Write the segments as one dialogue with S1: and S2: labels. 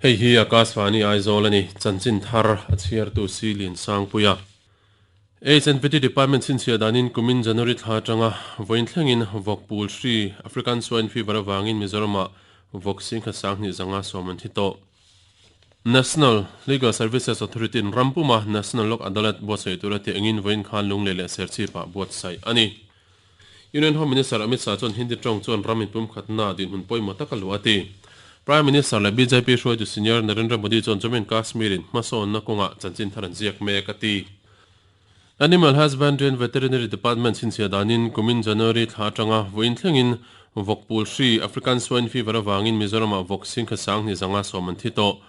S1: Hei hi Akashvani Aizawl a ni, chanchin thar a chhiartu Si Liansangpuia. HNPT Department chhinchhiah danin kumin January thla atanga vawiin thlengin vawk pul hri, African Swine Fever, avangin Mizoramah vawk singkhat sanghnih zanga sawm an thi tawh. National Legal Services Authority in ram puma National Lok Adalat buatsaih tura tih angin vawiin khan Lunglei leh Serchhipah buatsaih a ni. Union Home Minister Amit Shah chuan Hindi tawng chuan ram inpumkhatna dinhmun pawimawh tak a luah a ti. Prime Minister leh bjp hruaitu senior Narendra Modi chuan Jammu and Kashmir in hmasawnna kawngah chanchin thar an ziak mek a ti. Animal Husbandry and Veterinary Department chhinchhiah danin kumin January thla atanga vawiin thlengin vawk pul hri, African Swine Fever, avangin Mizoramah vawk singkhat sanghnih zanga sawm an thi tawh.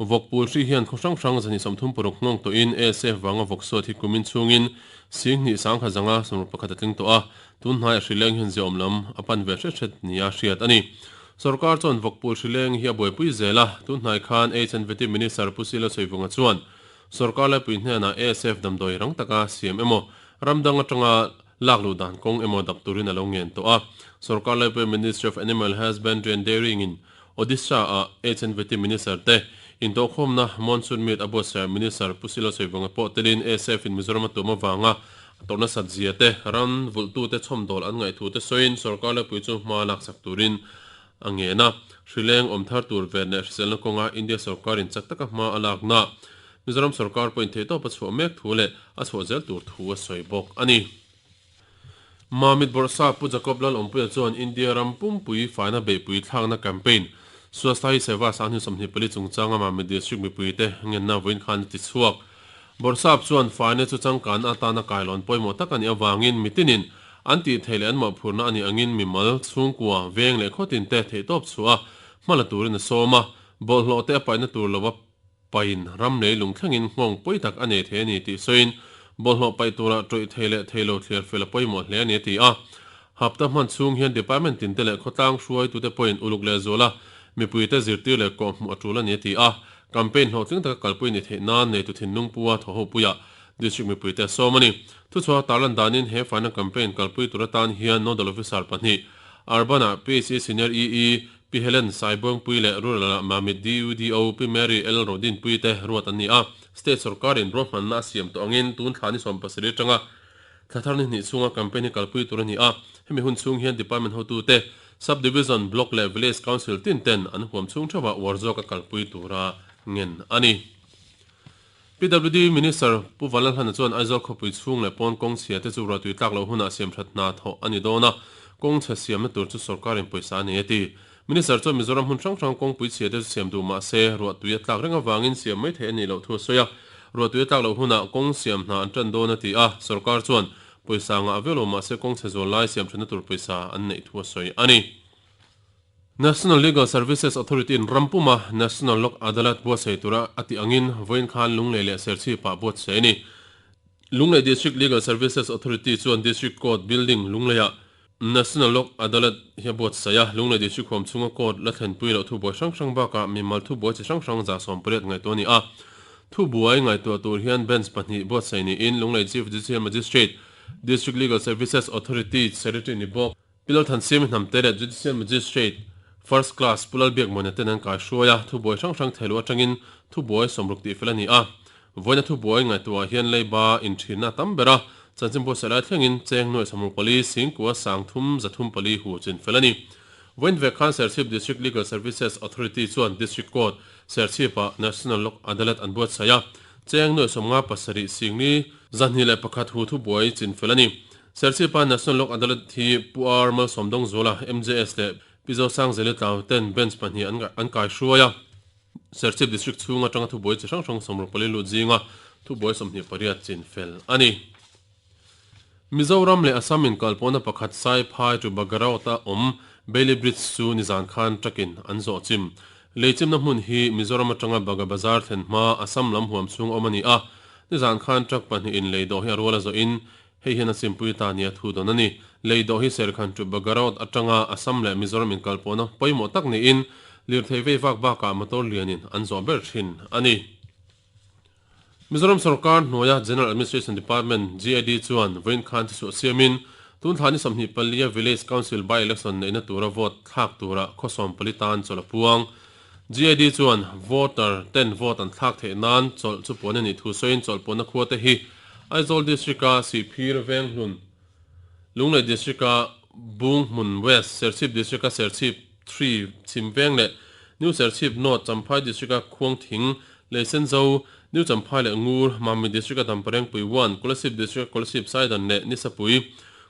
S1: Vawk pul hri hian khaw hrang hrang zahnih 36 nghawng tawhin ASF vanga vawk suat hi kumin chhungin 20 sangkhat zanga 61 a tling tawh a, tun hnaiah hrileng hian ziaawm lam a pan ve hret hret nia hriat a ni. Sorkar chuan vawk pul hrileng hi a buaipui zel a, tun hnai khan HNVT Minister Pu Silo Chhuivunga chuan sorkar laipui hnenah ASF damdawi rang taka siam emaw ram dang atanga lak luh dan kawng emaw dap turin a lo ngen tawh a. Sorkar laipui Ministry of Animal Husbandry and Dairying in Odisha-ah HNVT Minister te intawhkhawmna Monsoon Meet a buatsaih Minister Pu Silo Saivunga pawh telin ASF in Mizoram a tum avanga a tawrh nasat zia te, ram vulhtute chhawmdawl an ngaih thu te sawiin sorkar laipui chu hma laksak turin a ngen a. Hrileng awm thar tur ven leh hriselna kawnga India sorkarin chak taka hma a lakna Mizoram sorkar pawhin theihtawp a chhuah mek thu leh a chhuah zel tur thu a sawi bawk a ni. Mamit Bawrhsa Pu Jacob Lalawmpuia chuan India ram pumpui faina beihpui thlakna campaign Swasthya Hi Seva Sanghnih 24 chungchanga Mamit District mipuite ngenna vawiin khan a ti chhuak. Bawrhsap chuan faina chu changkanna atana kailawn pawimawh tak a nih avangin mitinin an tih theih leh an mawhphurhna a nih angin mimal, chhungkua, veng leh khawtinte theihtawp chhuah a hmala turin a sawm a, bawlhhlawh te a paihna tur lova Pain ram lei lung thlengin nghawng pawi tak a nei thei a ni tih sawiin, bawlhhlawh paih tura tawih thei leh thei lo thliar fel a pawimawh hle a ni a ti a. Hapta hman chhung hian department tinte leh khawtlang hruaitute pawhin uluk leh zuala mipuite zirtir leh kawhhmuh a tul a ni a ti a. Campaign hlawhtling taka kalpui ni theih nan neitu thinlung pua thawhhopuia district mipuite a sawm a ni. Thuchhuah tarlan danin he faina campaign kalpui tur atan hian nodal officer pahnih, Urban-ah PHC Senior EE, Pi Helen Saibuangpui leh Rural-ah Mamit DUDO Pi Mary L Rodinpui te ruat an ni a, State sawrkarin ruahmanna a siam tawh angin tun thla ni 17 atanga thla thar ni hnih chhunga campaign hi kalpui tur a ni a, hemi hun chhung hian Department hotute, Sub Division, Block leh Village Council tin ten an huam chhung theuhah uar zawk a kalpui tura ngen a ni. PWD Minister Pu Valalhlana chuan Aizawl khawpui chhung leh pawn kawng chhia te chu ruahtui tlak loh hunah siam that hna thawh a ni dawn a, kawng chhe siamna tur chu sorkarin pawisa a nei a ti. Minister chuan Mizoram hmun hrang hrang kawngpui chhia te chu siam duh mah se ruahtui a tlak reng avangin siam mai theih a nih loh thu a sawi a, ruahtui a tlak loh hunah kawng siam hna an tan dawn a ti a, sorkar chuan pawisa ngah viau lo mah se kawng chhe zual lai siam thatna tur pawisa an neih thu a sawi a ni. National Legal Services Authority in ram puma National Lok Adalat buatsaih tura a tih angin vawiin khan Lunglei leh Serchhipah buatsaih a ni. Lunglei District Legal Services Authority chuan District Court Building Lungleiah National Lok Adalat hi a buatsaih a, Lunglei District huam chhunga court la thlenpui loh thubuai hrang hrang bakah mimal thubuai chi hrang hrang 80% ngaihtuah a ni a. Thubuai ngaihtuah tur hian bench pahnih buatsaih niin Lunglei Chief Judicial Magistrate, District Legal Services Authority Secretary ni bawk. Pi Lalthansiami Hnamte leh Judicial Magistrate, First Class, Pu Lalbiakmuana ten an kaihruai a, thubuai hrang hrang theiluh atangin thubuai 60 tih fel a ni a. Vawiina thubuai ngaihtuahah hian leiba inthinna a tam ber a, chanchin buatsaih lai thlengin cheng nuaih 64, singkua 300 304 hu chin fel a ni. Vawiin vek khan Serchhip District Legal Services Authority chuan District Court, Serchhip-ah National Lok Adalat an buatsaih a, cheng nuaih 57, singli 201 hu thubuai chin fel a ni. Serchhipa National Lok Adalat hi Pu R Malsawmdawngzuala, MJS leh Pi Zosangzeli Tlau ten Bench pahnih an an kai hruai a. Serchhip District chhung atanga thubuai chi hrang hrang 64 lut zinga thubuai 28 chin fel a ni. Mizoram leh Assam inkalpawhna pakhat Saiphai to Bagaraut-a awm Bailey Bridge chu nizan khan truck-in an zawh chim. Leichimna hmun hi Mizoram atanga Baga Bazar thlen hma Assam lam huam chhung awm a ni a. Nizan khan truck pahnihin leidawh hi a rual a zawhin Hei hian a simpui ta nia thu dawn a ni. Lei dawh hi Serkhan chu Bagarot atanga Assam leh Mizoram inkalpawhna pawimawh tak niin lirthei vei vak bakah motor lianin an zawh ber thin a ni. Mizoram sorkar hnuaia General Administration Department, GAD, chuan vawiin khan chisuah siamin tun thla ni 24 a Village Council by-election neihna tura vote thlak tura khaw 14 tan chawlh a puang. GAD chuan voter ten vote an thlak theih nan chawlh chu puan a nih thu sawiin chawlh puanna khua te hi Aizawl District-a Sihphir Venghlun, Lunglei District-a Bunghmun West, Serchhip District-a Serchhip Three Chhim Veng leh New Serchhip North, Champhai District-a Khuangthing, Leisenzo, New Champhai leh Ngur, Mamit District-a Damparengpui One, Kolasib District-a Kolasib Saidan leh Nisapui,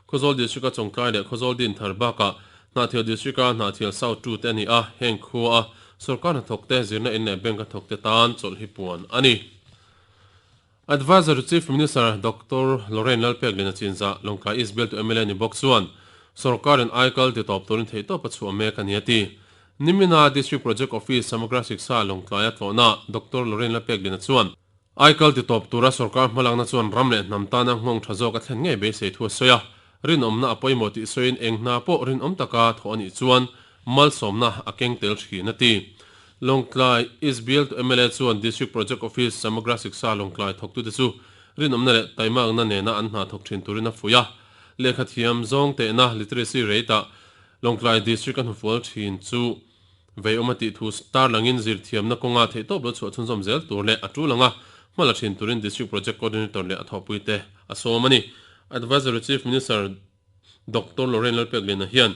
S1: Khawzawl District-a Chawngtlai leh Khawzawl Dinthar bakah Hnahthial District-a Hnahthial South Two te a ni a, heng khua-a sorkar hnathawkte, zirna in leh bank-a thawkte tan chawlh hi puan a ni. Adviser to Chief Minister Doctor Lorrain Lalpekliana chinzah Lawngtlai East bialtu mla ni bawk chuan sorkarin aikal ti tawp turin theihtawp a chhuah mek a ni a ti. Nimina District Project Office Samagra Shiksha Lawngtlaia tlawhna Doctor Lorrain Lalpekliana chuan aikal ti tawp tura sorkar hmalakna chuan ram leh hnam tana nghawng tha zawk a thlen ngei beisei thu a sawi a, rinawmna a pawimawh tih sawiin eng hna pawh rinawm taka thawh a nih chuan malsawmna a keng tel thin a ti. Lawngtlai East Bialtu mla chuan District Project Office Samagra Shiksha Lawngtlai thawktute chu rinawmna leh taimakna nena an hna thawk thin turin a fuih a. Lehkha thiam zawng tehna literacy rate-ah Lawngtlai District a hnufual thin chu veiawm a tih thu tarlangin zirthiamna kawnga theihtawp lo chhuah chhunzawm zel tur leh a tul anga hma la thin turin District Project Coordinator leh a thawhpuite a sawm a ni. Advisory Chief Minister Doctor Lorrain Lalpekliana hian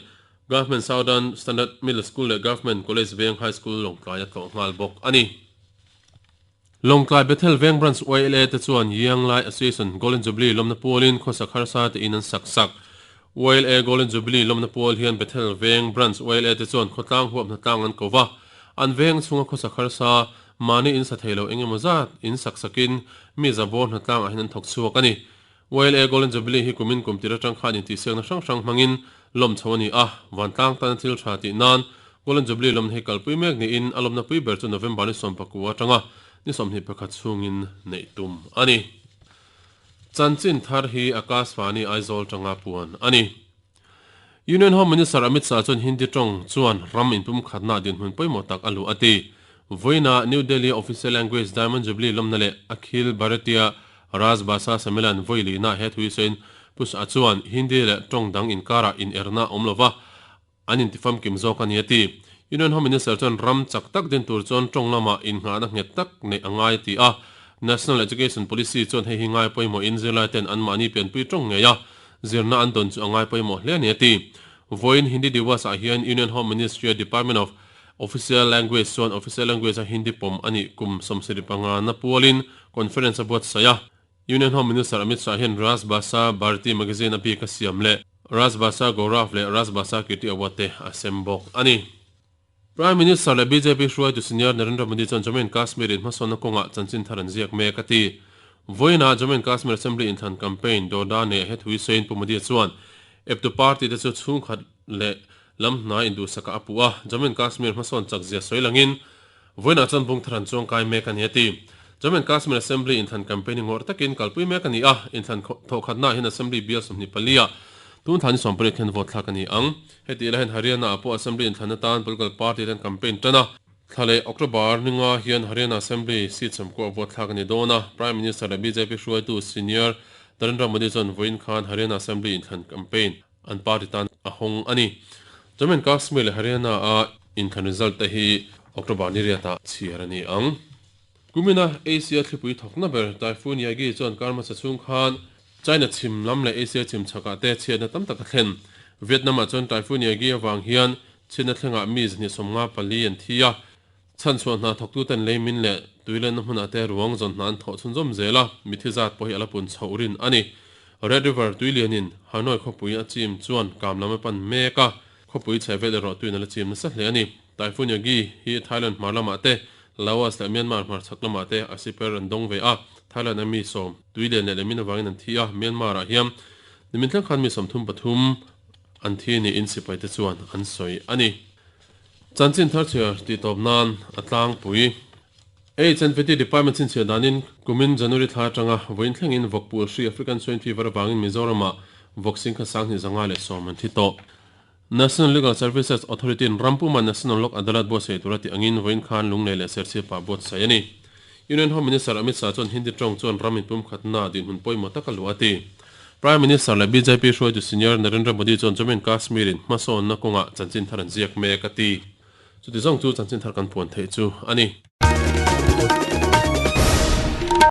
S1: Government Southern Standard Middle School leh Government College Veng High School Lawngtlai a tlawh nghal bawk a ni. Lawngtlai Bethel Veng Branch YLA te chuan Young Lai Association Golden Jubilee lawmna pualin khawsak harsa te in an sak sak. YLA Golden Jubilee lawmna pual hian Bethel Veng Branch YLA te chuan khawtlang huap hnatlang an ko va. An veng chhunga khawsak harsa mahni in sa thei lo eng emaw zat in sak sakin mi zabawr hnatlang ah hian an thawk chhuak a ni. YLA Golden Jubilee hi kumin kum tir atang khan intihsiakna hrang hrang hmangin lawm chho a ni a, vantlang tana thil tha tih nan Golden Jubilee lawmna hi kalpui mek niin a lawmna pui ber chu November ni 19 atanga ni 21 chhungin neih tum a ni. Chanchin thar hi Akashvani Aizawl tanga puan a ni. Union Home Minister Amit Shah chuan Hindi tawng chuan ram inpumkhatna dinhmun pawimawh tak a luh a ti. Vawiina New Delhi-a Official Language Diamond Jubilee lawmna leh Akhil Bharatiya Raj Bhasha Sammelan vawi lihna he thu hi sawiin Pu Shah chuan Hindi leh tawng dang inkarah inerna a awm lova, an intifamkim zawk a ni a ti. Union Home Minister chuan ram chak tak din tur chuan tawng lamah innghahna nghet tak neih a ngai a ti a. National Education Policy chuan hei hi ngai pawimawhin zirlaiten anmahni pianpui tawng ngei a Zirna an dawn chu a ngai pawimawh hle a ni a ti. Vawiin Hindi Diwas ah hian Union Home Ministry-a Department of Official Language chuan Official Language a Hindi pawm a nih kum 75 na pualin conference a buatsaih a. Union Home Minister Amit Shah hian Raj Bhasha Bharati magazine a bik a siam leh Raj Bhasha Gaurav leh Raj Bhasha Kirti Award te a sem bawk a ni. Prime Minister leh bjp hruaitu senior Narendra Modi chuan Jammu and Kashmir in hmasawnna kawngah chanchin thar an ziak mek a ti. Vawiinah Jammu and Kashmir Assembly inthlan campaign dawrda neih he thu hi sawiin Pu Modi chuan eptu party te chu chhungkhat leh lam hnai induhsakah a puh a, Jammu and Kashmir hmasawn chak zia sawi langin vawiinah chuan bung thar an chuangkai mek a ni a ti. Jammu and Kashmir Assembly inthlan campaign hi ngawrh takin kalpui mek a ni a, inthlan thawhkhatnaah hian Assembly bial 24 ah tun thlan ni 18 khen vote thlak a ni ang. Heti lahin Haryana ah pawh Assembly inthlan atan political party ten campaign tan a. Thla leh October ninga hian Haryana Assembly seat sawmkuah vote thlak a ni dawn a. Prime Minister leh bjp hruaitu senior Narendra Modi chuan vawiin khan Haryana Assembly inthlan campaign an party tan a hawng a ni. Jammu and Kashmir leh Haryana a inthlan result te hi October ni riatah chhiar a ni ang. Kumina Asia thlipui thawkna ber Typhoon Yagi chuan kar hmasa chhung khan China chhim lam leh Asia chhim chhakah te chhiatna tam tak a thlen. Vietnam-ah chuan Typhoon Yagi avang hian chhiatna thlengah mi zahnih 54 an thi a. Chhanchhuah hna thawktuten lei min leh tuilenna hmunah te ruang zawn hna an thawh chhunzawm zel a, mithi zat pawh hi a la pun chhoh rin a ni. Red River tuilianin Hanoi khawpui a chim chuan kam lam a pan mek a, khawpui chhehvel erawh tuin a la chim nasa hle a ni. Typhoon Yagi hi Thailand hmar lamah te, Laos leh Myanmar hmar chhak lamah te a siper an dawng ve a, Thailand a mi sawm tui lian leh lemin avangin an thi a, Myanmar ah hian nimin thleng khan mi 33 an thi niin sipai te chuan an sawi a ni. Chanchin thar chhiar tih tawp nan a tlangpui. HNVT Department chhinchhiah danin kumin January thla atanga vawiin thlengin vawkpul hri African Swine Fever avangin Mizoramah vawk singkhat 2510 an thi tawh. National Legal Services Authority-in rampuma National Lok Adalat buatsaih tura tih angin vawiin khan Lunglei leh Serchhip-ah buatsaih a ni. Union Home Minister Amit Shah chuan Hindi tawng chuan ram inpumkhatna dinhmun pawimawh tak a luah a ti. Prime Minister leh bjp hruaitu senior Narendra Modi chuan Jammu and Kashmir-in hmasawnna kawngah chanchin thar an ziak mek a ti. Chuti zawng chu chanchin thar kan puan theih chu a ni.